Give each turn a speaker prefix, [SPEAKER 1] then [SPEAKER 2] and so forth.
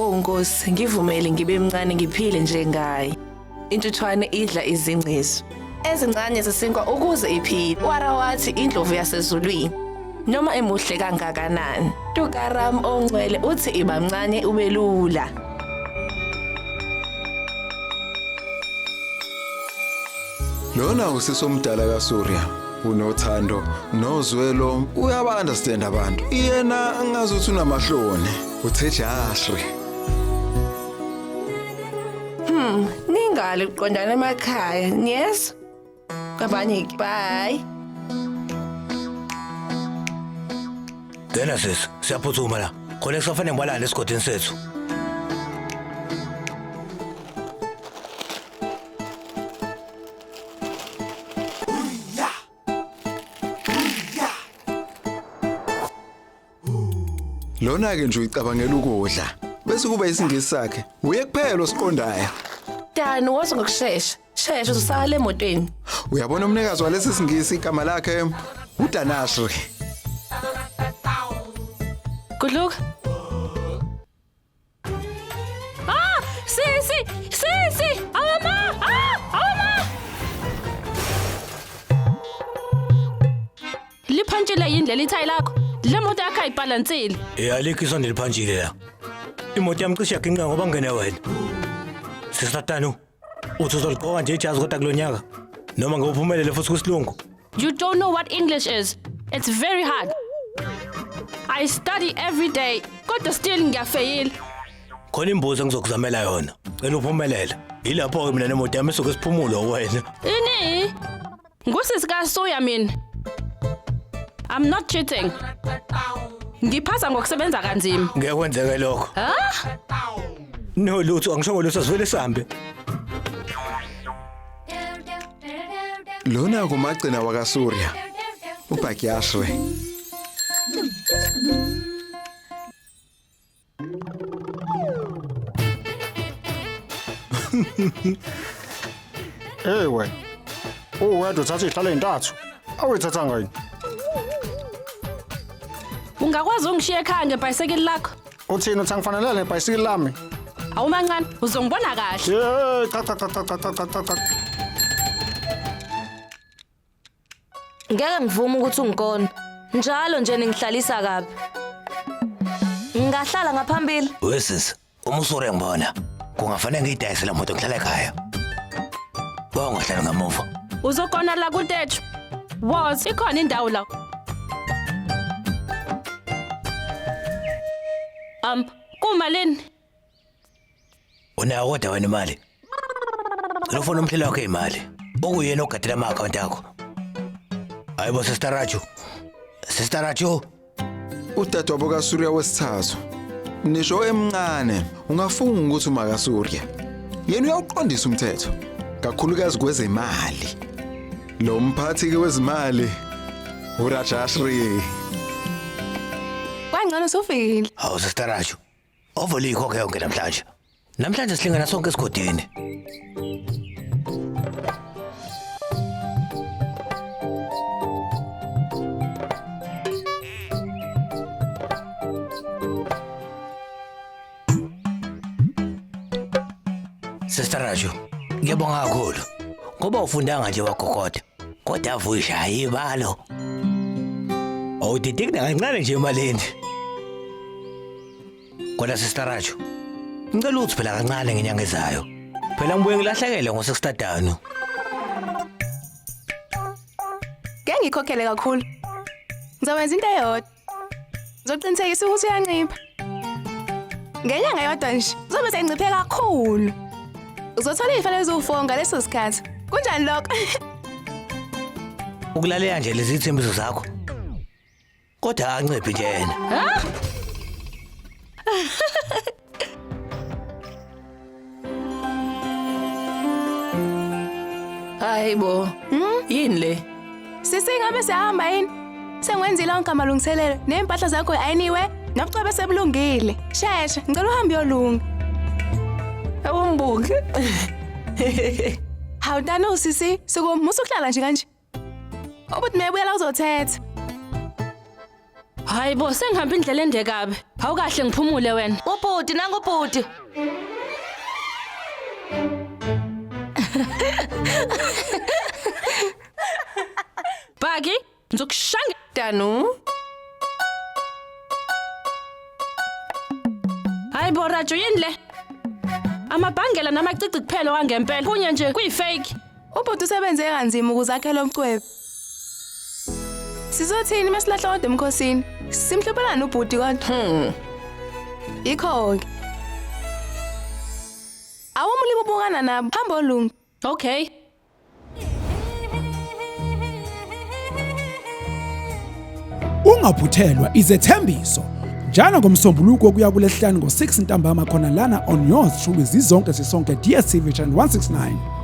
[SPEAKER 1] Oh Nkosi, ngivumele ngibe mncane ngiphile njengaye. Intuthwane idla izingcezu ezincane zesinkwa ukuze iphile. Wara wathi indlovu yasezulwini noma emuhle kangakanani. Tukaram ongcwele uthi iba mncane ube lula.
[SPEAKER 2] Lona usisi omdala kaSurya unothando nozwelo uyaba understand abantu. Yena ngazuthi unamahloni. Uthe Jashri.
[SPEAKER 1] Ningali kuqondana emakhaya, yes? Kwabanye bye.
[SPEAKER 3] Ngena sisi, siyaphuthuma la. Khona kusafanele ngibalande esigodini sethu.
[SPEAKER 2] Lona ke nje uyicabangela ukudla. Bese kuba isingisi sakhe. Uye kuphela osiqondayo.
[SPEAKER 1] Dani, woza ngokushesha. Shesha uzosala emotweni.
[SPEAKER 2] Uyabona umnikazi walesi singisi igama lakhe uDanashri.
[SPEAKER 1] Good luck.
[SPEAKER 4] Ah, sisi, sisi, awama, ah, awama. Liphantshile yini leli thayi lakho? Le moto yakho ayibhalansile.
[SPEAKER 3] Eh alikho isondo liphantshile la. Imoto yami cishe yaginqa ngoba ngene wena. Sisatanu. Uthi uzoligqoka nje ijazi kodwa kulonyaka. Noma ngewuphumelele futhi kusilungu.
[SPEAKER 4] You don't know what English is. It's very hard. I study every day. Kodwa still ngiyafeyila.
[SPEAKER 3] Khona imbuzo engizokuzamela yona. Cela uphumelele. Yilapho ke mina nemoto yami esuke siphumule wena.
[SPEAKER 4] Ini? Ngusisi kaSuya mina. I'm not cheating. Ngiphasa ngokusebenza kanzima.
[SPEAKER 3] Ngeke kwenzeke lokho.
[SPEAKER 4] Ha?
[SPEAKER 3] No lutho angishongo lutho sivele sihambe.
[SPEAKER 2] Lona kumagcina wakaSurya. UBhagyashri.
[SPEAKER 5] Hey wena. Uwedwa uthatha izihlalo ezintathu. Awuyithathanga yini?
[SPEAKER 4] Ungakwazi ungishiya ekhaya ngebhayisekili lakho?
[SPEAKER 5] Uthini uthi angifanelele nebhayisikili lami?
[SPEAKER 4] Awumancane, uzongibona kahle.
[SPEAKER 5] Hey, cha cha cha cha cha cha cha cha.
[SPEAKER 6] Ngeke ngivume ukuthi ungikona. Njalo nje ningihlalisa kabi. Ngingahlala ngaphambili.
[SPEAKER 3] Wesisi, uma usure ngibona, kungafanele ngiyidayise la moto ngihlala ekhaya. Wangahlala ngamuva.
[SPEAKER 4] Uzokona la kutethu. Was ikhona indawo la. Kumalini?
[SPEAKER 3] Unayo kodwa wena imali. Cela ufone umhleli wakho imali. Okuyena ogadela ama-akhawunti akho. Hayibo Sister Raju. Sister Raju.
[SPEAKER 2] Udadewabo kaSurya wesithathu. Nisho emncane, ungafunga ukuthi umakaSurya. Yena uyawuqondisa umthetho, kakhulukazi kwezemali. Lo mphathi ke wezimali uRajashri.
[SPEAKER 7] Kwangcono usufikile.
[SPEAKER 3] Hawu Sister Raju. Ovele uyikhokhe yonke namhlanje. Namhlanje silingana sonke esigodini. Sister Raju, ngiyabonga kakhulu. Ngoba ufundanga nje wagogoda. Kodwa avuyisha ayibalo. Awudideki nakancane nje emalini. Kodwa Sister Raju, ngicela uthi phela kancane ngenyanga ezayo. Phela ngibuye ngilahlekele ngosextadano.
[SPEAKER 7] Ngeke ngikhokhele kakhulu. Ngizokwenza into eyodwa. Ngizoqinisekisa ukuthi uyancipha. Ngenyanga yodwa nje uzobe senciphe kakhulu. Uzothola izifanele eziwu-4 ngaleso sikhathi. Kunjani lokho?
[SPEAKER 3] Ukulalela nje lezi thembiso zakho. Kodwa anciphi nje yena.
[SPEAKER 1] Hayibo. Yini le?
[SPEAKER 7] Sisi ngabe siyahamba yini? Sengiwenzile onke amalungiselelo ney'mpahla zakho ayiniwe nobucwebe sebulungile. Shesha, ngicela uhambe uyolunga.
[SPEAKER 1] Awumbuke.
[SPEAKER 7] Hawu ntana usisi, sukuma musa ukuhlala nje kanje. Ubuthi mebuya la uzothetha.
[SPEAKER 4] Hayi bo, sengihamba indlela ende kabi. Awukahle ngiphumule wena.
[SPEAKER 6] Ubhuti nangu ubhuti.
[SPEAKER 4] Bhaki, ngizokushanga.
[SPEAKER 1] Danu,
[SPEAKER 4] Hayi bo Rajo yini le? Amabhangela namacici kuphela wangempela. Kunye nje kuyi-fake.
[SPEAKER 7] Ubhuti usebenze kanzima ukuze akhe lo mcwebe. Sizothini masilahla kodwa emkhosini? Simhlobelana ubhuti kodwa. Yikho-ke. Awumlimi ubukana nabo, hamba olunga.
[SPEAKER 4] Okay.
[SPEAKER 8] Ungaphuthelwa izethembiso njalo ngomsombuluko kuya kulesihlanu ngo-6 ntambama khona lana on yours truly zizonke sisonke DStv channel 169.